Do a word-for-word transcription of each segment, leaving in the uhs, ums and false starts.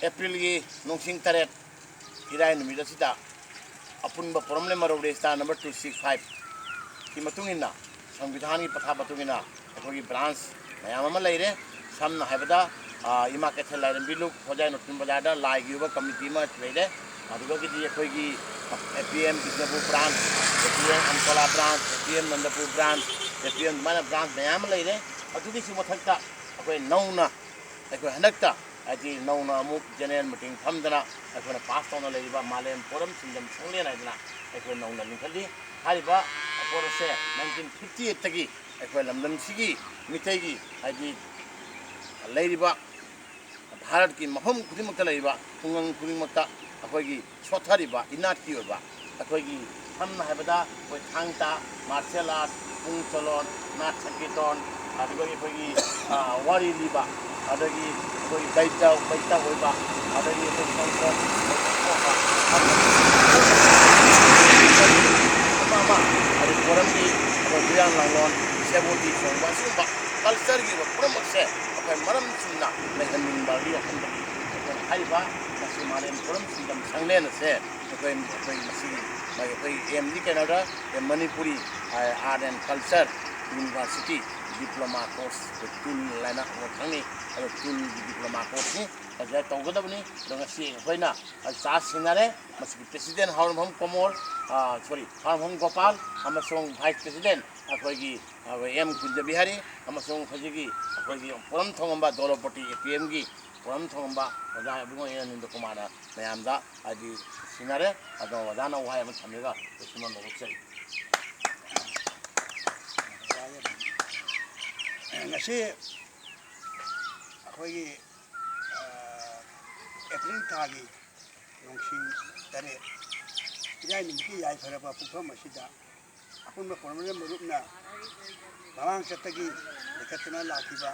ꯑꯦꯄ꯭ꯔꯤꯜꯒꯤ ꯅꯣꯡꯁꯤꯡ ꯇꯔꯦꯠ, ꯏꯔꯥꯏ ꯅꯨꯃꯤꯠ ꯑꯁꯤꯗ ꯑꯄꯨꯟꯕ ꯄꯣꯔꯝꯂꯦꯝ ꯃꯔꯧ ꯔꯦꯖꯤꯁꯇꯥꯔ ꯅꯝꯕꯔ ꯇꯨ ꯁꯤꯛꯁ ꯐꯥꯏꯚꯀꯤ ꯃꯇꯨꯡ ꯏꯟꯅ, ꯁꯪꯕꯤꯙꯥꯟꯒꯤ ꯄꯊꯥꯞ ꯃꯇꯨꯡ ꯏꯟꯅ ꯑꯩꯈꯣꯏꯒꯤ ꯕ꯭ꯔꯥꯟꯁ ꯃꯌꯥꯝ ꯑꯃ ꯂꯩꯔꯦ꯫ ꯁꯝꯅ ꯍꯥꯏꯕꯗ, ꯑ, ꯏꯃꯥ ꯀꯩꯊꯦꯜ ꯂꯥꯏꯔꯦꯝꯕꯤ ꯂꯨꯞ, ꯍꯣꯖꯥꯏ ꯅꯣꯇꯤꯟ ꯕꯖꯥꯔꯗ ꯂꯥꯏꯒꯤ ꯑꯣꯏꯕ ꯀꯃꯤꯇꯤ ꯑꯃ ꯂꯩꯔꯦ꯫ ꯑꯗꯨꯗꯒꯤꯗꯤ ꯑꯩꯈꯣꯏꯒꯤ ꯑꯦ ꯄꯤ ꯑꯦꯝ ꯕꯤꯁꯅꯨꯄꯨꯔ ꯕ꯭ꯔꯥꯟꯁ, ꯑꯦ ꯄꯤ ꯑꯦꯝ ꯑꯝꯀꯣꯂꯥ ꯕ꯭ꯔꯥꯟꯁ, ꯑꯦ ꯄꯤ ꯑꯦꯝ ꯅꯟꯗꯄꯨꯔ ꯕ꯭ꯔꯥꯟꯁ, ꯑꯦ ꯄꯤ ꯑꯦꯝ ꯑꯗꯨꯃꯥꯏꯅ ꯕ꯭ꯔꯥꯟꯁ ꯃꯌꯥꯝ ꯑꯃ ꯂꯩꯔꯦ꯫ ꯑꯗꯨꯒꯤꯁꯨ ꯃꯊꯛꯇ ꯑꯩꯈꯣꯏ ꯅꯧꯅ, ꯑꯩꯈꯣꯏ ꯍꯟꯗꯛꯇ, ꯍꯥꯏꯗꯤ, ꯅꯧꯅ ꯑꯃꯨꯛ ꯖꯦꯅꯔꯦꯜ ꯃꯤꯇꯤꯡ ꯐꯝꯗꯅ ꯑꯩꯈꯣꯏꯅ ꯄꯥꯁ ꯇꯧꯅ ꯂꯩꯔꯤꯕ ꯃꯥꯂꯦꯝ ꯄꯣꯔꯝ ꯁꯤꯡꯖꯝ ꯁꯪꯂꯦꯟ ꯍꯥꯏꯗꯅ ꯑꯩꯈꯣꯏ ꯅꯧꯅ ꯂꯤꯡꯈꯠꯂꯤ꯫ ꯍꯥꯏꯔꯤꯕ ꯄꯣꯠ ꯑꯁꯦ ꯅꯥꯏꯟꯇꯤꯟ ꯐꯤꯐꯇꯤ ꯑꯩꯠꯇꯒꯤ ꯑꯩꯈꯣꯏ ꯂꯝꯗꯝꯁꯤꯒꯤ ꯃꯤꯇꯩꯒꯤ, ꯍꯥꯏꯗꯤ, ꯂꯩꯔꯤꯕ ꯚꯥꯔꯠꯀꯤ ꯃꯐꯝ ꯈꯨꯗꯤꯡꯃꯛꯇ ꯂꯩꯔꯤꯕ ꯈꯨꯡꯒꯪ ꯈꯨꯗꯤꯡꯃꯛꯇ ꯑꯩꯈꯣꯏꯒꯤ ꯁꯣꯠꯊꯔꯤꯕ ꯏꯅꯥꯠꯀꯤ ꯑꯣꯏꯕ, ꯑꯩꯈꯣꯏꯒꯤ ꯁꯝꯅ ꯍꯥꯏꯔꯕꯗ ꯑꯩꯈꯣꯏ ꯊꯥꯡ ꯇꯥ, ꯃꯥꯔꯁꯦꯜ ꯑꯥꯔꯠ, ꯄꯨꯡ ꯆꯣꯂꯣꯝ, ꯅꯥꯠ ꯁꯪꯀꯤꯔꯇꯣꯟ, ꯑꯗꯨꯒ ꯑꯩꯈꯣꯏꯒꯤ, ꯑ, ꯋꯥꯔꯤ ꯂꯤꯕ, ꯑꯗꯒꯤ ꯑꯩꯈꯣꯏꯒꯤ ꯗꯥꯏꯇ, ꯗꯥꯏꯇ ꯑꯣꯏꯕ, ꯑꯗꯒꯤ ꯑꯩꯈꯣꯏ ꯁꯪꯀꯣꯝ, ꯑꯩꯈꯣꯏ ꯁꯪꯀꯣꯝ, ꯑꯃ ꯑꯃ, ꯑꯗꯩ ꯄꯣꯔꯝꯒꯤ ꯑꯩꯈꯣꯏ ꯍꯨꯏꯌꯥꯟ ꯂꯥꯡꯂꯣꯟ, ꯁꯦꯕꯣꯇꯤ ꯆꯣꯡꯕ, ꯑꯁꯤꯒꯨꯝꯕ ꯀꯜꯆꯔꯒꯤ ꯑꯣꯏꯕ ꯄꯨꯝꯅꯃꯛꯁꯦ ꯑꯩꯈꯣꯏ ꯃꯔꯝ ꯆꯨꯝꯅ ꯂꯩꯍꯟꯅꯤꯡꯕꯒꯤ ꯋꯥꯈꯜꯗꯒꯤ ꯑꯩꯈꯣꯏꯅ ꯍꯥꯏꯔꯤꯕ ꯃꯁꯤ ꯃꯥꯂꯦꯝ ꯄꯣꯔꯝ ꯁꯤꯡꯖꯝ ꯁꯪꯂꯦꯟ ꯑꯁꯦ ꯑꯩꯈꯣꯏ, ꯑꯩꯈꯣꯏ ꯃꯁꯤꯒꯤ, ꯑꯩꯈꯣꯏ ꯑꯦꯝꯗꯤ ꯀꯩꯅꯣꯗ, ꯑꯦ, ꯃꯅꯤꯄꯨꯔꯤ, ꯑ, Art and Culture University Diploma Course, ꯑꯩꯈꯣꯏ ꯇꯨꯟ ꯍꯥꯏꯅ ꯑꯃ ꯈꯪꯅꯩ꯫ ꯑꯗꯣ ꯇꯨꯟꯒꯤ diploma courseꯅꯤ, ꯑꯗꯨꯗ ꯇꯧꯒꯗꯕꯅꯤ꯫ ꯑꯗꯣ ꯉꯁꯤ ꯑꯩꯈꯣꯏꯅ ꯆꯥꯔꯖ ꯁꯤꯟꯅꯔꯦ꯫ ꯃꯁꯤꯒꯤ president ꯍꯥꯎꯔꯝꯐꯝ ꯀꯣꯃꯣꯔ, ꯑ, sorry, ꯍꯥꯎꯔꯝꯐꯝ ꯒꯣꯄꯥꯜ ꯑꯃꯁꯨꯡ vice president ꯑꯩꯈꯣꯏꯒꯤ, ꯑꯩꯈꯣꯏ ꯑꯦꯝ ꯀꯨꯟꯖꯕꯤꯍꯥꯔꯤ ꯑꯃꯁꯨꯡ ꯍꯧꯖꯤꯛꯀꯤ ꯑꯩꯈꯣꯏꯒꯤ ꯄꯣꯔꯝ ꯊꯣꯡꯉꯝꯕ ꯗꯣꯂꯣꯄꯇꯤ ꯑꯦ ꯄꯤ ꯑꯦꯝꯒꯤ ꯄꯣꯔꯝ ꯊꯣꯡꯉꯝꯕ ꯑꯣꯖꯥ ꯏꯕꯨꯡꯉꯣ ꯑꯦ ꯑꯅꯟꯗ ꯀꯨꯃꯥꯔꯅ ꯃꯌꯥꯝꯗ ꯍꯥꯏꯗꯤ ꯁꯤꯟꯅꯔꯦ꯫ ꯑꯗꯣ ꯑꯣꯖꯥꯅ ꯋꯥꯍꯩ ꯑꯃ ꯊꯝꯕꯤꯔꯒ ꯂꯣꯏꯁꯤꯟꯕ ꯅꯣꯛꯆꯔꯤ꯫ ꯉꯁꯤ ꯑꯩꯈꯣꯏꯒꯤ, ꯑ, ꯑꯦꯄ꯭ꯔꯤꯜ ꯊꯥꯒꯤ ꯅꯣꯡꯁꯤꯡ ꯇꯔꯦꯠ, ꯏꯔꯥꯏ ꯅꯨꯃꯤꯠꯀꯤ ꯌꯥꯏꯐꯔꯕ ꯄꯨꯡꯐꯝ ꯑꯁꯤꯗ ꯑꯄꯨꯟꯕ ꯄꯣꯔꯝꯗ ꯃꯔꯨꯞꯅ ꯃꯃꯥꯡ ꯆꯠꯇꯒꯤ ꯂꯤꯡꯈꯠꯇꯨꯅ ꯂꯥꯛꯈꯤꯕ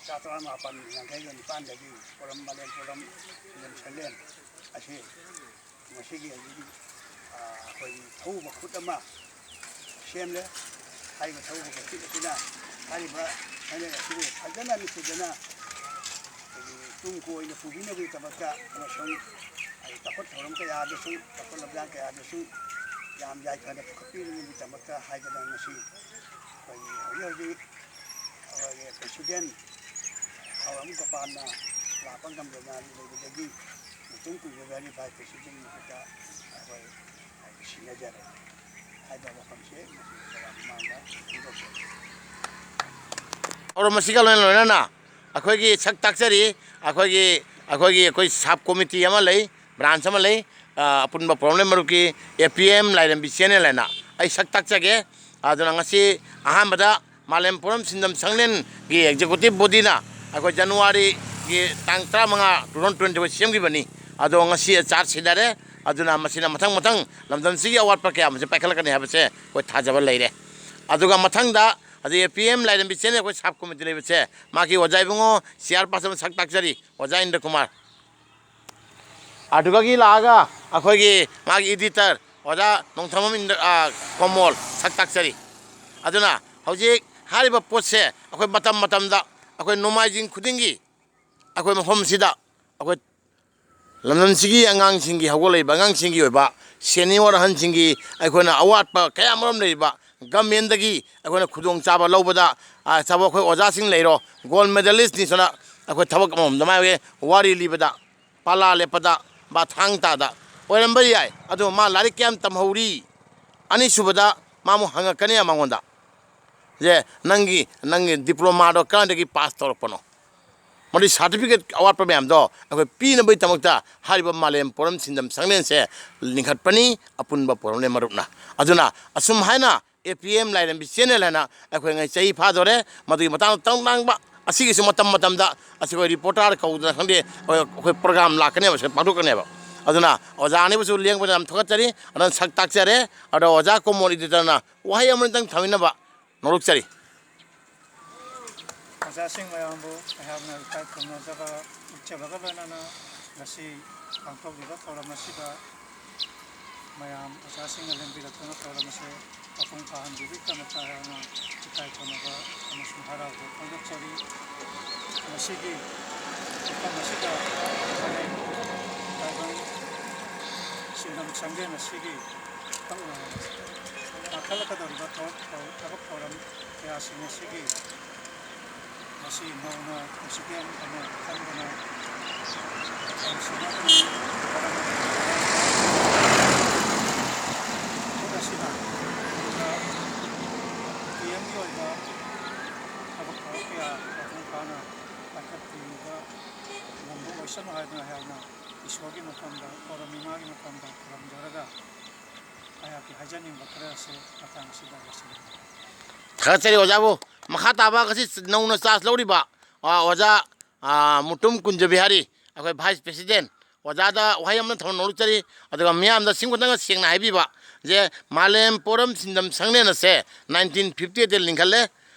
ꯆꯥꯇ꯭ꯔꯥ ꯃꯥꯄꯟ ꯌꯥꯡꯈꯩꯒ ꯅꯤꯄꯥꯟꯗꯒꯤ ꯄꯣꯔꯝ, ꯃꯥꯂꯦꯝ ꯄꯣꯔꯝ ꯁꯤꯟꯖꯝ ꯁꯪꯂꯦꯟ ꯑꯁꯤ ꯉꯁꯤꯒꯤ ꯍꯧꯖꯤꯛ, ꯑ, ꯑꯩꯈꯣꯏꯒꯤ ꯊꯧꯕ ꯈꯨꯠ ꯑꯃ ꯁꯦꯝꯂꯦ꯫ ꯍꯥꯏꯔꯤꯕ ꯊꯧꯕ ꯈꯨꯠ ꯑꯁꯤꯅ ꯍꯥꯏꯔꯤꯕ ꯁꯪꯂꯦꯟ ꯑꯁꯤꯕꯨ ꯐꯖꯅ ꯅꯨꯡꯁꯤꯗꯅ ꯑꯩꯈꯣꯏꯒꯤ ꯇꯨꯡ ꯀꯣꯏꯅ ꯄꯨꯕꯤꯅꯕꯒꯤꯗꯃꯛꯇ ꯑꯃꯁꯨꯡ ꯑꯩ ꯆꯥꯎꯈꯠ ꯊꯧꯔꯝ ꯀꯌꯥꯗꯁꯨ, ꯆꯥꯎꯈꯠ ꯂꯝꯖꯥꯡ ꯀꯌꯥꯗꯁꯨ ꯌꯥꯝ ꯌꯥꯏꯐꯅ ꯄꯨꯈꯠꯄꯤꯅꯕꯒꯤꯗꯃꯛꯇ ꯍꯥꯏꯗꯅ ꯉꯁꯤ ꯑꯩꯈꯣꯏꯒꯤ ꯍꯧꯖꯤꯛ ꯍꯧꯖꯤꯛ ꯑꯩꯈꯣꯏꯒꯤ ꯄ꯭ꯔꯦꯁꯤꯗꯦꯟ ꯊꯧꯔꯝ ꯒꯣꯄꯥꯜꯅ ꯂꯥꯛꯄ ꯉꯝꯗꯅ ꯂꯩꯕꯗꯒꯤ ꯃꯇꯨꯡ ꯀꯨꯏꯕ ꯚꯦꯔꯤꯐꯥꯏ ꯄ꯭ꯔꯦꯁꯤꯗꯦꯟ ꯃꯈꯨꯠꯇ ꯑꯩꯈꯣꯏ ꯁꯤꯟꯅꯖꯔꯦ ꯍꯥꯏꯕ ꯋꯥꯐꯝꯁꯦ ꯃꯁꯤ ꯃꯌꯥꯝ ꯃꯃꯥꯡꯗ ꯐꯣꯡꯗꯣꯛꯆꯔꯤ꯫ ꯊꯧꯔꯝ ꯑꯁꯤꯒ ꯂꯣꯏꯅ ꯂꯣꯏꯅꯅ ꯑꯩꯈꯣꯏꯒꯤ ꯁꯛ ꯇꯥꯛꯆꯔꯤ, ꯑꯩꯈꯣꯏꯒꯤ, ꯑꯩꯈꯣꯏꯒꯤ, ꯑꯩꯈꯣꯏ ꯁꯕ ꯀꯣꯃꯤꯇꯤ ꯑꯃ ꯂꯩ, ꯕ꯭ꯔꯥꯟꯁ ꯑꯃ ꯂꯩ, ꯑ, ꯑꯄꯨꯟꯕ ꯄꯣꯔꯝꯂꯦꯟ ꯃꯔꯨꯞꯀꯤ ꯑꯦ ꯄꯤ ꯑꯦꯝ ꯂꯥꯏꯔꯦꯝꯕꯤ ꯆꯦꯅꯦꯜ ꯍꯥꯏꯅ ꯑꯩ ꯁꯛ ꯇꯥꯛꯆꯒꯦ꯫ ꯑꯗꯨꯅ ꯉꯁꯤ ꯑꯍꯥꯟꯕꯗ ꯃꯥꯂꯦꯝ ꯄꯣꯔꯝ ꯁꯤꯟꯗꯝ ꯁꯪꯂꯦꯟꯒꯤ ꯑꯦꯛꯖꯤꯀ꯭ꯌꯨꯇꯤꯚ ꯕꯣꯗꯤꯅ ꯑꯩꯈꯣꯏ ꯖꯅꯋꯥꯔꯤꯒꯤ ꯇꯥꯡ ꯇꯔꯥꯃꯉꯥ, two thousand twenty ꯑꯩꯈꯣꯏ ꯁꯦꯝꯈꯤꯕꯅꯤ꯫ ꯑꯗꯣ ꯉꯁꯤ ꯆꯥꯔꯖ ꯁꯤꯟꯅꯔꯦ꯫ ꯑꯗꯨꯅ ꯃꯁꯤꯅ ꯃꯊꯪ ꯃꯊꯪ ꯂꯝꯗꯝꯁꯤꯒꯤ ꯑꯋꯥꯠꯄ ꯀꯌꯥ ꯑꯃꯁꯨ ꯄꯥꯏꯈꯠꯂꯛꯀꯅꯤ ꯍꯥꯏꯕꯁꯦ ꯑꯩꯈꯣꯏ ꯊꯥꯖꯕ ꯂꯩꯔꯦ꯫ ꯑꯗꯨꯒ ꯃꯊꯪꯗ ꯍꯧꯖꯤꯛ ꯑꯦ ꯄꯤ ꯑꯦꯝ ꯂꯥꯏꯔꯦꯝꯕꯤ ꯆꯦꯅꯦꯜ ꯑꯩꯈꯣꯏ ꯁꯕ ꯀꯣꯃꯤꯇꯤ ꯂꯩꯕꯁꯦ, ꯃꯥꯒꯤ ꯑꯣꯖꯥ ꯏꯕꯨꯡꯉꯣ ꯆꯤꯌꯥꯔ ꯄꯥꯔꯁꯟ ꯁꯛ ꯇꯥꯛꯆꯔꯤ, ꯑꯣꯖꯥ ꯏꯟꯗ꯭ꯔ ꯀꯨꯃꯥꯔ꯫ ꯑꯗꯨꯗꯒꯤ ꯂꯥꯛꯑꯒ ꯑꯩꯈꯣꯏꯒꯤ ꯃꯥꯒꯤ ꯏꯗꯤꯇꯔ ꯑꯣꯖꯥ ꯅꯣꯡꯊꯝꯕꯝ ꯏꯟꯗ꯭ꯔ-, ꯑ, ꯀꯣꯃꯣꯜ ꯁꯛ ꯇꯥꯛꯆꯔꯤ꯫ ꯑꯗꯨꯅ ꯍꯧꯖꯤꯛ ꯍꯥꯏꯔꯤꯕ ꯄꯣꯠꯁꯦ ꯑꯩꯈꯣꯏ ꯃꯇꯝ ꯃꯇꯝꯗ ꯑꯩꯈꯣꯏ ꯅꯣꯡꯃꯥꯏꯖꯤꯡ ꯈꯨꯗꯤꯡꯒꯤ ꯑꯩꯈꯣꯏ ꯃꯐꯝꯁꯤꯗ ꯑꯩꯈꯣꯏ ꯂꯝꯗꯝꯁꯤꯒꯤ ꯑꯉꯥꯡꯁꯤꯡꯒꯤ, ꯍꯧꯒꯠꯂꯛꯏꯕ ꯑꯉꯥꯡꯁꯤꯡꯒꯤ ꯑꯣꯏꯕ, ꯁꯦꯅꯤꯌꯣꯔ ꯑꯍꯟꯁꯤꯡꯒꯤ ꯑꯩꯈꯣꯏꯅ ꯑꯋꯥꯠꯄ ꯀꯌꯥ ꯑꯃꯔꯣꯝ ꯂꯩꯔꯤꯕ, ꯒꯃꯦꯟꯗꯒꯤ ꯑꯩꯈꯣꯏꯅ ꯈꯨꯗꯣꯡꯆꯥꯕ ꯂꯧꯕꯗ, ꯑ, ꯊꯕꯛ ꯑꯩꯈꯣꯏ ꯑꯣꯖꯥꯁꯤꯡ ꯂꯩꯔꯣ, ꯒꯣꯜ ꯃꯦꯗꯥꯂꯤꯁꯅꯤ ꯁꯅ ꯑꯩꯈꯣꯏ ꯊꯕꯛ ꯑꯃꯃꯝꯗ ꯃꯥꯏ ꯑꯣꯏ ꯋꯥꯔꯤ ꯂꯤꯕꯗ, ꯄꯥꯂꯥ ꯂꯦꯞꯄꯗ, ꯕꯥ ꯊꯥꯡ ꯇꯥꯗ ꯑꯣꯏꯔꯝꯕ ꯌꯥꯏ꯫ ꯑꯗꯨ ꯃꯥ ꯂꯥꯏꯔꯤꯛ ꯀꯌꯥꯝ ꯇꯝꯍꯧꯔꯤ? ꯑꯅꯤꯁꯨꯕꯗ ꯃꯥ ꯑꯃꯨꯛ ꯍꯪꯉꯛꯀꯅꯤ ꯃꯉꯣꯟꯗ, "ꯁꯦ, ꯅꯪꯒꯤ, ꯅꯪꯒꯤ ꯗꯤꯄ꯭ꯂꯣꯃꯥꯗꯣ ꯀꯗꯥꯏꯗꯒꯤ ꯄꯥꯁ ꯇꯧꯔꯛꯄꯅꯣ?" ꯃꯗꯨꯒꯤ ꯁꯥꯔꯇꯤꯐꯤꯀꯦꯠ ꯑꯋꯥꯠꯄ ꯃꯌꯥꯝꯗꯣ ꯑꯩꯈꯣꯏ ꯄꯤꯅꯕꯒꯤꯗꯃꯛꯇ ꯍꯥꯏꯔꯤꯕ ꯃꯥꯂꯦꯝ ꯄꯣꯔꯝ ꯁꯤꯟꯗꯝ ꯁꯪꯂꯦꯟꯁꯦ ꯂꯤꯡꯈꯠꯄꯅꯤ, ꯑꯄꯨꯟꯕ ꯄꯣꯔꯝꯂꯦꯟ ꯃꯔꯨꯞꯅ꯫ ꯑꯗꯨꯅ ꯑꯁꯨꯝ ꯍꯥꯏꯅ ꯑꯦ ꯄꯤ ꯑꯦꯝ ꯂꯥꯏꯔꯦꯝꯕꯤ ꯆꯦꯅꯦꯜ ꯍꯥꯏꯅ ꯑꯩꯈꯣꯏ ꯉꯁꯤ ꯆꯍꯤ ꯐꯥꯗꯣꯔꯦ꯫ ꯃꯗꯨꯒꯤ ꯃꯇꯥꯡꯗ ꯇꯧ ꯇꯥꯡꯕ ꯑꯁꯤꯒꯤꯁꯨ ꯃꯇꯝ ꯃꯇꯝꯗ ꯑꯁꯤ ꯑꯩꯈꯣꯏ ꯔꯤꯄꯣꯔꯇꯔ ꯀꯧꯗꯅ ꯈꯪꯗꯦ, ꯑꯩꯈꯣꯏ, ꯑꯩꯈꯣꯏ ꯄ꯭ꯔꯣꯒ꯭ꯔꯥꯝ ꯂꯥꯛꯀꯅꯦꯕ, ꯁꯤ ꯄꯥꯡꯊꯣꯛꯀꯅꯦꯕ꯫ ꯑꯗꯨꯅ ꯑꯣꯖꯥ ꯑꯅꯤꯕꯨꯁꯨ ꯂꯦꯡꯕꯗ ꯌꯥꯝ ꯊꯥꯒꯠꯆꯔꯤ꯫ ꯑꯗꯨꯅ ꯁꯛ ꯇꯥꯛꯆꯔꯦ꯫ ꯑꯗꯣ ꯑꯣꯖꯥ ꯀꯣꯃꯣꯟ ꯏꯗꯤꯇꯔꯅ ꯋꯥꯍꯩ ꯑꯃꯅꯤꯇꯪ ꯊꯝꯕꯤꯅꯕ ꯅꯣꯂꯨꯛꯆꯔꯤ꯫ ꯑꯣꯖꯥꯁꯤꯡ ꯃꯌꯥꯝꯕꯨ ꯑꯩꯍꯥꯛꯅ ꯏꯀꯥꯏ ꯈꯨꯝꯅꯖꯕ ꯎꯠꯆꯕꯒ ꯂꯣꯏꯅꯅ ꯉꯁꯤ ꯄꯥꯡꯊꯣꯛꯂꯤꯕ ꯊꯧꯔꯝ ꯑꯁꯤꯗ ꯃꯌꯥꯝ ꯑꯣꯖꯥꯁꯤꯡꯅ ꯂꯦꯡꯕꯤꯔꯛꯇꯨꯅ ꯊꯧꯔꯝ ꯑꯁꯤ ꯃꯄꯨꯡ ꯐꯥꯍꯟꯕꯤꯕꯒꯤꯗꯃꯛꯇ ꯑꯩꯍꯥꯛꯅ ꯏꯀꯥꯏ ꯈꯨꯝꯅꯕ ꯑꯃꯁꯨꯡ ꯍꯔꯥꯎꯕ ꯐꯣꯡꯗꯣꯛꯆꯔꯤ꯫ ꯉꯁꯤꯒꯤ ꯃꯐꯝ ꯑꯁꯤꯗ ꯇꯥꯏꯕꯪ ꯁꯤꯟꯐꯝ ꯆꯥꯡꯂꯦꯟ ꯑꯁꯤꯒꯤ ꯄꯥꯡꯈꯠꯂꯛꯀꯗꯧꯔꯤꯕ ꯊꯕꯛ ꯊꯧꯔꯝ ꯀꯌꯥꯁꯤꯡ ꯑꯁꯤꯒꯤ ꯉꯁꯤ ꯅꯧꯅ ꯄ꯭ꯔꯦꯁꯤꯗꯦꯟ ꯑꯃ ꯈꯟꯗꯨꯅ ꯃꯇꯝꯁꯤꯡ ꯑꯗꯨ ꯃꯔꯝ ꯑꯣꯏꯗꯨꯅ ꯃꯤꯍꯨꯠ ꯑꯁꯤꯅ ꯄꯤ ꯑꯦꯝꯒꯤ ꯑꯣꯏꯕ ꯊꯕꯛ ꯊꯧꯔꯝ ꯀꯌꯥ ꯃꯄꯨꯡ ꯐꯥꯅ ꯄꯥꯏꯈꯠꯄꯤꯕ ꯉꯝꯕ ꯑꯣꯏꯁꯅꯨ ꯍꯥꯏꯗꯨꯅ ꯑꯩꯍꯥꯛꯅ ꯏꯁꯣꯔꯒꯤ ꯃꯐꯝꯗ, ꯀꯣꯔꯝ ꯏꯃꯥꯒꯤ ꯃꯐꯝꯗ ꯈꯨꯔꯨꯝꯖꯔꯒ ꯑꯩꯍꯥꯛꯀꯤ ꯍꯥꯏꯖꯅꯤꯡꯕ ꯈꯔ ꯑꯁꯤ ꯃꯇꯥꯡ ꯑꯁꯤꯗ ꯂꯣꯏꯁꯤꯟꯖꯔꯤ꯫ ꯊꯥꯒꯠꯆꯔꯤ ꯑꯣꯖꯥꯕꯨ꯫ ꯃꯈꯥ ꯇꯥꯕ ꯉꯁꯤ ꯅꯧꯅ ꯆꯥꯔꯖ ꯂꯧꯔꯤꯕ, ꯑ, ꯑꯣꯖꯥ, ꯑ, ꯃꯨꯇꯨꯝ ꯀꯨꯟꯖ ꯕꯤꯍꯥꯔꯤ, ꯑꯩꯈꯣꯏ ꯚꯥꯏꯁ ꯄ꯭ꯔꯦꯁꯤꯗꯦꯟ, ꯑꯣꯖꯥꯗ ꯋꯥꯍꯩ ꯑꯃꯅ ꯊꯝꯅ ꯅꯣꯂꯨꯛꯆꯔꯤ꯫ ꯑꯗꯨꯒ ꯃꯤꯌꯥꯝꯗ ꯁꯤꯡ ꯈꯛꯇꯪꯒ ꯁꯦꯡꯅ ꯍꯥꯏꯕꯤꯕ ꯖꯦ, ꯃꯥꯂꯦꯝ ꯄꯣꯔꯝ ꯁꯤꯟꯗꯝ ꯁꯪꯂꯦꯟ ꯑꯁꯦ ꯅꯥꯏꯟꯇꯤꯟ ꯐꯤꯐꯇꯤ ꯑꯩꯠꯇ ꯂꯤꯡꯈꯠꯂꯦ꯫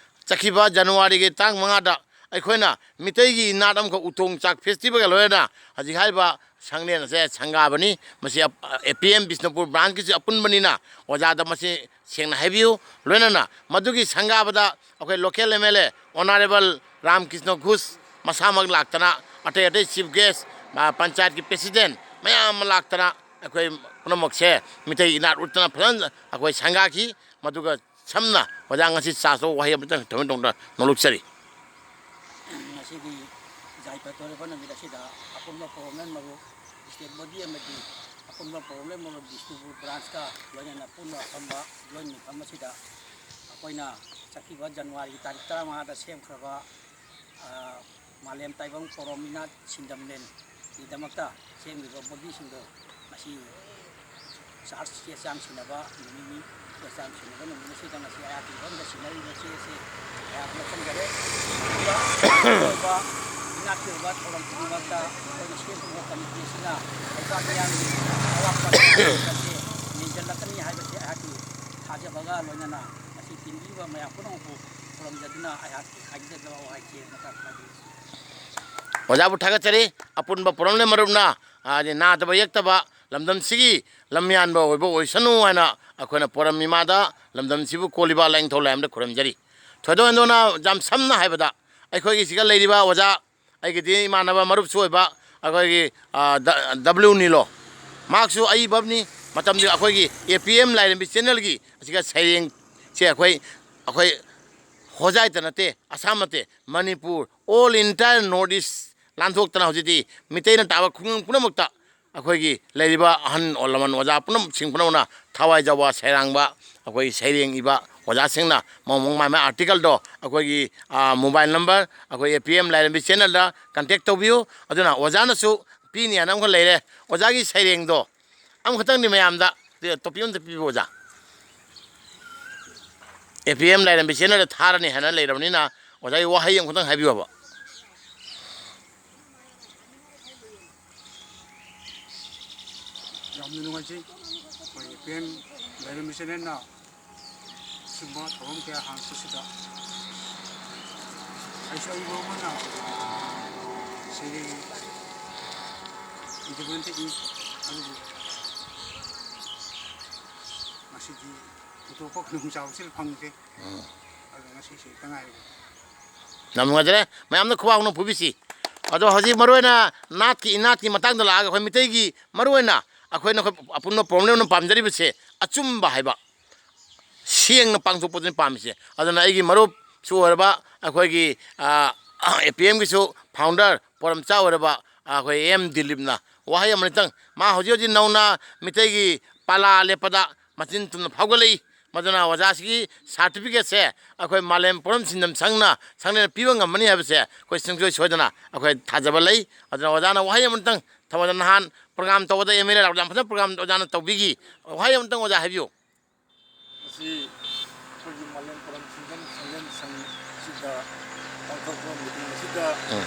ꯆꯠꯈꯤꯕ ꯖꯅꯋꯥꯔꯤꯒꯤ ꯇꯥꯡ ꯃꯉꯥꯗ ꯑꯩꯈꯣꯏꯅ ꯃꯤꯇꯩꯒꯤ ꯏꯅꯥꯠ ꯑꯃꯈꯛ ꯎꯇꯣꯡ ꯆꯥꯛ ꯐꯦꯁꯇꯤꯚꯦꯜꯒ ꯂꯣꯏꯅꯅ ꯍꯧꯖꯤꯛ ꯍꯥꯏꯔꯤꯕ ꯁꯪꯂꯦꯟ ꯑꯁꯦ ꯁꯪꯒꯥꯕꯅꯤ꯫ ꯃꯁꯤ ꯑꯦ ꯄꯤ ꯑꯦꯝ ꯕꯤꯁꯅꯨꯄꯨꯔ ꯕ꯭ꯔꯥꯟꯁꯀꯤꯁꯨ ꯑꯄꯨꯟꯕꯅꯤꯅ ꯑꯣꯖꯥꯗ ꯃꯁꯤ ꯁꯦꯡꯅ ꯍꯥꯏꯕꯤꯌꯨ꯫ ꯂꯣꯏꯅꯅ ꯃꯗꯨꯒꯤ ꯁꯪꯒꯥꯕꯗ ꯑꯩꯈꯣꯏ local M L A honourable Ramkrishna Ghosh ꯃꯁꯥꯃꯛ ꯂꯥꯛꯇꯅ, ꯑꯇꯩ ꯑꯇꯩ ꯆꯤꯐ ꯒꯦꯁ, ꯄꯟꯆꯥꯌꯠꯀꯤ ꯄ꯭ꯔꯦꯁꯤꯗꯦꯟ ꯃꯌꯥꯝ ꯑꯃ ꯂꯥꯛꯇꯅ ꯑꯩꯈꯣꯏ ꯄꯨꯝꯅꯃꯛꯁꯦ ꯃꯤꯇꯩ ꯏꯅꯥꯠ ꯎꯠꯇꯅ ꯐꯖꯅ ꯑꯩꯈꯣꯏ ꯁꯪꯒꯥꯈꯤ꯫ ꯃꯗꯨꯒ ꯁꯝꯅ ꯑꯣꯖꯥ ꯉꯁꯤ ꯆꯥꯔꯖ ꯂꯧꯕ ꯋꯥꯍꯩ ꯑꯃꯇꯪ ꯊꯝꯕꯒꯤꯗꯃꯛꯇ ꯅꯣꯂꯨꯛꯆꯔꯤ꯫ ꯉꯁꯤꯒꯤ ꯌꯥꯏꯐ ꯊꯧꯔꯕ ꯅꯨꯃꯤꯠ ꯑꯁꯤꯗ ꯑꯄꯨꯟꯕ ꯄꯣꯔꯣꯝꯂꯦꯟ ꯃꯔꯨꯞ, ꯏꯁꯇꯦꯠ ꯕꯣꯗꯤ ꯑꯃꯗꯤ ꯑꯄꯨꯟꯕ ꯄꯣꯔꯣꯝꯂꯦꯟ ꯃꯔꯨꯞ ꯕꯤꯁꯅꯨꯄꯨꯔ ꯕ꯭ꯔꯥꯟꯁꯀ ꯂꯣꯏꯅꯅ ꯄꯨꯟꯅ ꯐꯝꯕ ꯖꯣꯏꯟ ꯃꯤꯐꯝ ꯑꯁꯤꯗ ꯑꯩꯈꯣꯏꯅ ꯆꯠꯈꯤꯕ ꯖꯅꯋꯥꯔꯤꯒꯤ ꯇꯥꯔꯤꯛ ꯇꯔꯥꯃꯉꯥꯗ ꯁꯦꯝꯈ꯭ꯔꯕ ꯃꯥꯂꯦꯝ ꯇꯥꯏꯕꯪ ꯄꯣꯔꯣꯝ ꯏꯅꯥꯠ ꯁꯤꯟꯗꯝꯂꯦꯟꯒꯤꯗꯃꯛꯇ ꯁꯦꯝꯂꯤꯕ ꯕꯣꯗꯤꯁꯤꯡꯗꯣ ꯉꯁꯤ ꯆꯥꯔꯖ ꯆꯦ ꯆꯥꯡ ꯁꯤꯟꯅꯕ ꯅꯨꯃꯤꯠꯅꯤ꯫ ꯆꯥꯡ ꯁꯤꯟꯅꯕ ꯅꯨꯃꯤꯠ ꯑꯁꯤꯗ ꯉꯁꯤ ꯑꯩꯍꯥꯛꯀꯤ ꯏꯐꯝꯗ ꯁꯤꯟꯅꯔꯤꯕ ꯑꯁꯤ ꯑꯁꯤ ꯑꯩꯍꯥꯛ ꯂꯧꯁꯤꯟꯖꯔꯦ꯫ ꯑꯗꯨꯒ ꯑꯆꯧꯕ ꯏꯅꯥꯛꯀꯤ ꯑꯣꯏꯕ ꯊꯧꯔꯝ ꯈꯨꯗꯤꯡꯃꯛꯇ ꯑꯩꯈꯣꯏꯅ ꯁꯤꯟꯕ ꯀꯃꯤꯇꯤ ꯑꯁꯤꯅ ꯂꯩꯕꯥꯛ ꯃꯤꯌꯥꯝꯒꯤ ꯑꯋꯥꯠꯄ ꯀꯌꯥ ꯑꯁꯤ ꯃꯦꯟꯁꯤꯜꯂꯛꯀꯅꯤ ꯍꯥꯏꯕꯁꯤ ꯑꯩꯍꯥꯛꯀꯤ ꯊꯥꯖꯕꯒ ꯂꯣꯏꯅꯅ ꯉꯁꯤ ꯇꯤꯟꯕꯤꯕ ꯃꯌꯥꯝ ꯄꯨꯝꯅꯃꯛꯄꯨ ꯈꯨꯔꯨꯝꯖꯗꯨꯅ ꯑꯩꯍꯥꯛꯀꯤ ꯍꯥꯏꯖꯗꯕ ꯋꯥꯍꯩꯁꯤ ꯃꯈꯥ ꯇꯥꯕꯤꯔꯤ꯫ ꯑꯣꯖꯥꯕꯨ ꯊꯥꯒꯠꯆꯔꯤ꯫ ꯑꯄꯨꯟꯕ ꯄꯣꯔꯝꯂꯦꯝ ꯃꯔꯨꯞꯅ, ꯍꯥꯏꯗꯤ, ꯅꯥꯗꯕ ꯌꯦꯛꯇꯕ ꯂꯝꯗꯝꯁꯤꯒꯤ ꯂꯝꯌꯥꯟꯕ ꯑꯣꯏꯕ ꯑꯣꯏꯁꯅꯨ ꯍꯥꯏꯅ ꯑꯩꯈꯣꯏꯅ ꯄꯣꯔꯝ ꯏꯃꯥꯗ, ꯂꯝꯗꯝꯁꯤꯕꯨ ꯀꯣꯜꯂꯤꯕ ꯂꯥꯏꯅꯤꯡꯊꯧ ꯂꯥꯏꯔꯦꯝꯕꯗ ꯈꯨꯔꯨꯝꯖꯔꯤ꯫ ꯊꯣꯏꯗꯣꯛ ꯍꯦꯟꯗꯣꯛꯅ, ꯌꯥꯝ ꯁꯝꯅ ꯍꯥꯏꯕꯗ, ꯑꯩꯈꯣꯏꯒꯤ ꯁꯤꯒ ꯂꯩꯔꯤꯕ ꯑꯣꯖꯥ, ꯑꯩꯒꯤꯗꯤ ꯏꯃꯥꯟꯅꯕ ꯃꯔꯨꯞꯁꯨ ꯑꯣꯏꯕ ꯑꯩꯈꯣꯏꯒꯤ, ꯑ, ꯗ-, ꯗꯕ꯭ꯂꯤꯎ ꯅꯤꯂꯣ, ꯃꯍꯥꯛꯁꯨ ꯑꯏꯕ ꯑꯃꯅꯤ꯫ ꯃꯇꯝꯗꯨꯗ ꯑꯩꯈꯣꯏꯒꯤ ꯑꯦ ꯄꯤ ꯑꯦꯝ ꯂꯥꯏꯔꯦꯝꯕꯤ ꯆꯦꯅꯦꯜꯒꯤ ꯑꯁꯤꯒ ꯁꯩꯔꯦꯡꯁꯦ ꯑꯩꯈꯣꯏ, ꯑꯩꯈꯣꯏ ꯍꯣꯖꯥꯏꯇ ꯅꯠꯇꯦ, ꯑꯁꯥꯝ ꯅꯠꯇꯦ, Manipur, all entire North East ꯂꯥꯟꯊꯣꯛꯇꯅ ꯍꯧꯖꯤꯛꯇꯤ ꯃꯤꯇꯩꯅ ꯇꯥꯕ ꯈꯨꯡꯒꯪ ꯄꯨꯝꯅꯃꯛꯇ ꯑꯩꯈꯣꯏꯒꯤ ꯂꯩꯔꯤꯕ ꯑꯍꯜ ꯂꯃꯟ ꯑꯣꯖꯥ ꯄꯨꯝꯅꯃꯛꯁꯤꯡ ꯄꯨꯝꯅꯃꯛꯅ ꯊꯋꯥꯏ ꯌꯥꯎꯕ ꯁꯩꯔꯥꯡꯕ ꯑꯩꯈꯣꯏ ꯁꯩꯔꯦꯡ ꯏꯕ ꯑꯣꯖꯥꯁꯤꯡꯅ ꯃꯑꯣꯡ ꯃꯑꯣꯡ ꯃꯥꯏ ꯃꯥꯏ ꯑꯥꯔꯇꯤꯀꯜꯗꯣ ꯑꯩꯈꯣꯏꯒꯤ, ꯑ, ꯃꯣꯕꯥꯏꯜ ꯅꯝꯕꯔ ꯑꯩꯈꯣꯏ ꯑꯦ ꯄꯤ ꯑꯦꯝ ꯂꯥꯏꯔꯦꯝꯕꯤ ꯆꯦꯅꯦꯜꯗ ꯀꯟꯇꯦꯛ ꯇꯧꯕꯤꯌꯨ꯫ ꯑꯗꯨꯅ ꯑꯣꯖꯥꯅꯁꯨ ꯄꯤꯅꯤ ꯍꯥꯏꯅ ꯑꯃꯈꯛ ꯂꯩꯔꯦ꯫ ꯑꯣꯖꯥꯒꯤ ꯁꯩꯔꯦꯡꯗꯣ ꯑꯃꯈꯛꯇꯪꯗꯤ ꯃꯌꯥꯝꯗ ꯇꯣꯄꯤꯛ ꯑꯃꯇ ꯄꯤꯕꯤꯌꯨ ꯑꯣꯖꯥ꯫ ꯑꯦ ꯄꯤ ꯑꯦꯝ ꯂꯥꯏꯔꯦꯝꯕꯤ ꯆꯦꯅꯦꯜꯗ ꯊꯥꯔꯅꯤ ꯍꯥꯏꯅ ꯂꯩꯔꯕꯅꯤꯅ ꯑꯣꯖꯥꯒꯤ ꯋꯥꯍꯩ ꯑꯃꯈꯛꯇꯪ ꯍꯥꯏꯕꯤꯌꯨ ꯍꯥꯏꯕ꯫ ꯌꯥꯝꯅ ꯅꯨꯡꯉꯥꯏꯖꯩ꯫ ꯑꯩꯈꯣꯏ ꯑꯦ ꯄꯤ ꯑꯦꯝ ꯂꯥꯏꯔꯦꯝꯕꯤ ꯆꯦꯅꯦꯜꯅ ꯁꯤꯒꯨꯝꯕ ꯊꯧꯔꯝ ꯀꯌꯥ ꯍꯥꯡꯉꯛꯄꯁꯤꯗ ꯑꯩꯁꯨ ꯑꯏꯕ ꯑꯃꯅ ꯁꯩꯔꯦꯡ ꯏꯗꯕ ꯅꯠꯇꯦ, ꯏ, ꯑꯗꯨꯕꯨ ꯉꯁꯤꯗꯤ ꯄꯨꯊꯣꯛꯄ ꯈꯨꯗꯣꯡꯆꯥꯕꯁꯤ ꯐꯪꯗꯦ꯫ ꯎꯝ꯫ ꯑꯗꯨ ꯉꯁꯤꯁꯤ ꯍꯦꯛꯇ ꯉꯥꯏꯔꯦ꯫ ꯌꯥꯝ ꯅꯨꯡꯉꯥꯏꯖꯔꯦ꯫ ꯃꯌꯥꯝꯅ ꯈꯨꯕꯥꯛ ꯑꯃ ꯐꯨꯕꯤꯁꯤ꯫ ꯑꯗꯣ ꯍꯧꯖꯤꯛ ꯃꯔꯨꯑꯣꯏꯅ ꯅꯥꯠꯀꯤ ꯏꯅꯥꯠꯀꯤ ꯃꯇꯥꯡꯗ ꯂꯥꯛꯑꯒ ꯑꯩꯈꯣꯏ ꯃꯤꯇꯩꯒꯤ ꯃꯔꯨꯑꯣꯏꯅ ꯑꯩꯈꯣꯏꯅ ꯑꯩꯈꯣꯏ ꯑꯄꯨꯟꯕ ꯄ꯭ꯔꯣꯕ꯭ꯂꯦꯝ ꯑꯃ ꯄꯥꯝꯖꯔꯤꯕꯁꯦ ꯑꯆꯨꯝꯕ ꯍꯥꯏꯕ, ꯁꯦꯡꯅ ꯄꯥꯡꯊꯣꯛꯄꯗꯨꯅꯤ ꯄꯥꯝꯃꯤꯁꯦ꯫ ꯑꯗꯨꯅ ꯑꯩꯒꯤ ꯃꯔꯨꯞꯁꯨ ꯑꯣꯏꯔꯕ ꯑꯩꯈꯣꯏꯒꯤ, ꯑ, ꯑꯦ ꯄꯤ ꯑꯦꯝꯒꯤꯁꯨ ꯐꯥꯎꯟꯗꯔ ꯄꯣꯔꯝꯆꯥ ꯑꯣꯏꯔꯕ ꯑꯩꯈꯣꯏ ꯑꯦꯝ ꯗꯤꯂꯤꯞꯅ ꯋꯥꯍꯩ ꯑꯃꯅꯤꯇꯪ, ꯃꯥ ꯍꯧꯖꯤꯛ ꯍꯧꯖꯤꯛ ꯅꯧꯅ ꯃꯤꯇꯩꯒꯤ ꯄꯂꯥ ꯂꯦꯞꯄꯗ ꯃꯆꯤꯟ ꯇꯨꯝꯅ ꯐꯥꯎꯒꯠꯂꯛꯏ꯫ ꯃꯗꯨꯅ ꯑꯣꯖꯥꯁꯤꯒꯤ ꯁꯥꯔꯇꯤꯐꯤꯀꯦꯠꯁꯦ ꯑꯩꯈꯣꯏ ꯃꯥꯂꯦꯝ ꯄꯣꯔꯝ ꯁꯤꯟꯖꯝ ꯁꯪꯅ, ꯁꯪꯅꯦꯅ ꯄꯤꯕ ꯉꯝꯃꯅꯤ ꯍꯥꯏꯕꯁꯦ ꯑꯩꯈꯣꯏ ꯁꯨꯡꯁꯣꯏ ꯁꯣꯏꯗꯅ ꯑꯩꯈꯣꯏ ꯊꯥꯖꯕ ꯂꯩ꯫ ꯑꯗꯨꯅ ꯑꯣꯖꯥꯅ ꯋꯥꯍꯩ ꯑꯃꯇꯪ, ꯊꯧꯕꯥꯜꯗ ꯅꯍꯥꯟ ꯄ꯭ꯔꯣꯒ꯭ꯔꯥꯝ ꯇꯧꯕꯗ ꯑꯦꯝ ꯑꯦꯜ ꯑꯦ ꯂꯥꯛꯄꯗ ꯌꯥꯝ ꯐꯖꯅ ꯄ꯭ꯔꯣꯒ꯭ꯔꯥꯝ ꯑꯣꯖꯥꯅ ꯇꯧꯕꯤꯈꯤ꯫ ꯋꯥꯍꯩ ꯑꯃꯇꯪ ꯑꯣꯖꯥ ꯍꯥꯏꯕꯤꯌꯨ꯫ ꯁꯤ ꯑꯩꯈꯣꯏꯒꯤ ꯃꯥꯂꯦꯝ ꯄꯔꯝ ꯆꯤꯡꯖꯟ ꯁꯪꯂꯦꯟ ꯁꯪꯁꯤꯗ ꯄꯥꯡꯊꯣꯛꯄ ꯃꯤꯇꯤꯡ ꯑꯁꯤꯗ ꯎꯝ꯫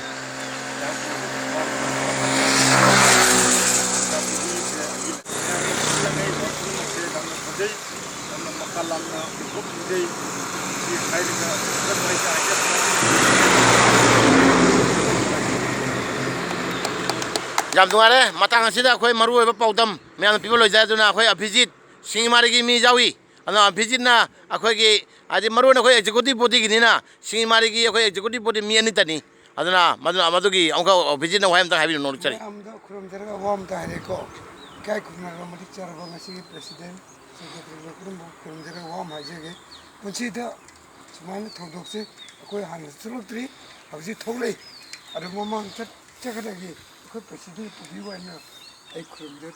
ꯌꯥꯝꯅ ꯃꯈꯥ ꯂꯥꯝꯅ ꯈꯨꯗꯣꯡ ꯄꯤꯖꯩ꯫ ꯁꯤ ꯍꯥꯏꯔꯒ ꯌꯥꯝ ꯅꯨꯡꯉꯥꯏꯔꯦ꯫ ꯃꯇꯥꯡ ꯑꯁꯤꯗ ꯑꯩꯈꯣꯏ ꯃꯔꯨꯑꯣꯏꯕ ꯄꯥꯎꯗꯝ ꯃꯌꯥꯝꯅ ꯄꯤꯕ ꯂꯣꯏꯖꯔꯦ꯫ ꯑꯗꯨꯅ ꯑꯩꯈꯣꯏ ꯑꯚꯤꯖꯤꯠ ꯁꯤꯡꯖꯃꯥꯔꯤꯒꯤ ꯃꯤ ꯌꯥꯎꯏ꯫ ꯑꯗꯨꯅ ꯑꯚꯤꯖꯤꯠꯅ ꯑꯩꯈꯣꯏꯒꯤ, ꯍꯥꯏꯗꯤ, ꯃꯔꯨꯑꯣꯏꯅ ꯑꯩꯈꯣꯏ executive bodyꯒꯤꯅꯤꯅ, ꯁꯤꯡꯖꯃꯥꯔꯤꯒꯤ ꯑꯩꯈꯣꯏ executive body ꯃꯤ ꯑꯅꯤꯇꯅꯤ꯫ ꯑꯗꯨꯅ ꯃꯗꯨ, ꯃꯗꯨꯒꯤ ꯑꯃꯨꯛꯀ ꯑꯚꯤꯖꯤꯠꯅ ꯋꯥꯍꯩ ꯑꯝꯇ ꯍꯥꯏꯕꯤꯌꯨ, ꯅꯣꯡꯂꯨꯛꯆꯔꯤ꯫ ꯃꯌꯥꯝꯗ ꯈꯨꯔꯨꯝꯖꯔꯒ ꯋꯥ ꯑꯝꯇ ꯍꯥꯏꯔꯦꯀꯣ꯫ ꯏꯀꯥꯏ ꯈꯨꯝꯅꯔꯕ ꯃꯇꯤꯛ ꯆꯥꯔꯕ ꯉꯁꯤꯒꯤ president, secretary ꯄꯨꯝꯅꯃꯛ ꯈꯨꯔꯨꯝꯖꯔꯒ ꯋꯥ ꯑꯃ ꯍꯥꯏꯖꯒꯦ꯫ ꯄꯨꯟꯁꯤꯗ ꯁꯨꯃꯥꯏꯅ ꯊꯧꯗꯣꯛꯁꯦ ꯑꯩꯈꯣꯏ ꯍꯥꯟꯅ ꯊꯣꯛꯂꯛꯇ꯭ꯔꯤ, ꯍꯧꯖꯤꯛ ꯊꯣꯛꯂꯛꯏ꯫ ꯑꯗꯣ ꯃꯃꯥꯡ ꯆꯠ-, ꯆꯠꯀꯗꯕꯒꯤ ꯑꯩꯈꯣꯏ president ꯄꯨꯕꯤꯌꯨ ꯍꯥꯏꯅ ꯑꯩ ꯈꯨꯔꯨꯝꯖꯔꯤ꯫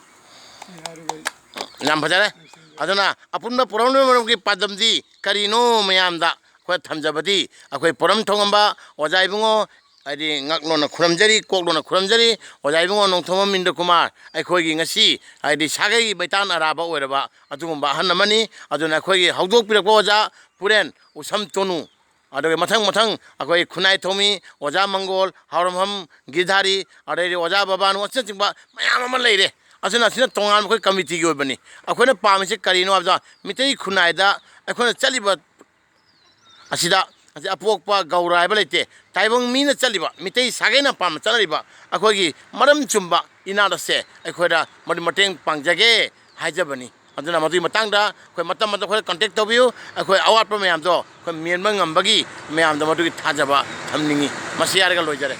ꯁꯤ ꯍꯥꯏꯔꯒ ꯑꯩ ꯌꯥꯝ ꯐꯖꯔꯦ꯫ ꯑꯗꯨꯅ ꯑꯄꯨꯟꯕ ꯄꯨꯔꯝꯂꯤꯕ ꯃꯔꯨꯞꯀꯤ ꯄꯥꯟꯗꯝꯗꯤ ꯀꯔꯤꯅꯣ ꯃꯌꯥꯝꯗ ꯑꯩꯈꯣꯏ ꯊꯝꯖꯕꯗꯤ, ꯑꯩꯈꯣꯏ ꯄꯨꯔꯝ ꯊꯣꯡꯉꯝꯕ ꯑꯣꯖꯥ ꯏꯕꯨꯡꯉꯣ, ꯍꯥꯏꯗꯤ ꯉꯛ ꯅꯣꯟꯅ ꯈꯨꯔꯨꯝꯖꯔꯤ, ꯀꯣꯛ ꯅꯣꯟꯅ ꯈꯨꯔꯨꯝꯖꯔꯤ꯫ ꯑꯣꯖꯥ ꯏꯕꯨꯡꯉꯣ ꯅꯣꯡꯊꯣꯝꯕꯝ ꯏꯟꯗ꯭ꯔ ꯀꯨꯃꯥꯔ, ꯑꯩꯈꯣꯏꯒꯤ ꯉꯁꯤ, ꯍꯥꯏꯗꯤ ꯁꯥꯒꯩꯒꯤ ꯃꯩꯇꯥꯟ ꯑꯔꯥꯕ ꯑꯣꯏꯔꯕ ꯑꯗꯨꯒꯨꯝꯕ ꯑꯍꯜ ꯑꯃꯅꯤ꯫ ꯑꯗꯨꯅ ꯑꯩꯈꯣꯏꯒꯤ ꯍꯧꯗꯣꯛꯄꯤꯔꯛꯄ ꯑꯣꯖꯥ ꯄꯨꯔꯦꯟ ꯎꯁꯝ ꯇꯣꯅꯨ, ꯑꯗꯨꯒ ꯃꯊꯪ ꯃꯊꯪ ꯑꯩꯈꯣꯏ ꯈꯨꯟꯅꯥꯏ ꯊꯧꯃꯤ, ꯑꯣꯖꯥ ꯃꯪꯒꯣꯜ, ꯍꯥꯎꯔꯝꯐꯝ ꯒꯤꯔꯙꯥꯔꯤ, ꯑꯗꯩꯗꯤ ꯑꯣꯖꯥ ꯕꯕꯥꯅꯨ, ꯑꯁꯤꯅꯆꯤꯡꯕ ꯃꯌꯥꯝ ꯑꯃ ꯂꯩꯔꯦ꯫ ꯑꯁꯤꯅ, ꯑꯁꯤꯅ ꯇꯣꯉꯥꯟꯕ ꯑꯩꯈꯣꯏ committeeꯒꯤ ꯑꯣꯏꯕꯅꯤ꯫ ꯑꯩꯈꯣꯏꯅ ꯄꯥꯝꯃꯤꯁꯤ ꯀꯔꯤꯅꯣ ꯍꯥꯏꯕꯗ, ꯃꯤꯇꯩ ꯈꯨꯟꯅꯥꯏꯗ ꯑꯩꯈꯣꯏꯅ ꯆꯠꯂꯤꯕ ꯑꯁꯤꯗ, ꯑꯁꯤ ꯑꯄꯣꯛꯄ ꯒꯧꯔ ꯍꯥꯏꯕ ꯂꯩꯇꯦ꯫ ꯇꯥꯏꯕꯪ ꯃꯤꯅ ꯆꯠꯂꯤꯕ, ꯃꯤꯇꯩ ꯁꯥꯒꯩꯅ ꯄꯥꯝꯅ ꯆꯠꯅꯔꯤꯕ ꯑꯩꯈꯣꯏꯒꯤ ꯃꯔꯝ ꯆꯨꯝꯕ ꯏꯅꯥꯠ ꯑꯁꯦ ꯑꯩꯈꯣꯏꯗ ꯃꯗꯨ ꯃꯇꯦꯡ ꯄꯥꯡꯖꯒꯦ ꯍꯥꯏꯖꯕꯅꯤ꯫ ꯑꯗꯨꯅ ꯃꯗꯨꯒꯤ ꯃꯇꯥꯡꯗ ꯑꯩꯈꯣꯏ ꯃꯇꯝ ꯃꯇꯝ ꯑꯩꯈꯣꯏꯗ contact ꯇꯧꯕꯤꯌꯨ꯫ ꯑꯩꯈꯣꯏ ꯑꯋꯥꯠꯄ ꯃꯌꯥꯝꯗꯣ ꯑꯩꯈꯣꯏ ꯃꯦꯟꯕ ꯉꯝꯕꯒꯤ ꯃꯌꯥꯝꯗ ꯃꯗꯨꯒꯤ ꯊꯥꯖꯕ ꯊꯝꯅꯤꯡꯏ꯫ ꯃꯁꯤ ꯍꯥꯏꯔꯒ ꯂꯣꯏꯖꯔꯦ꯫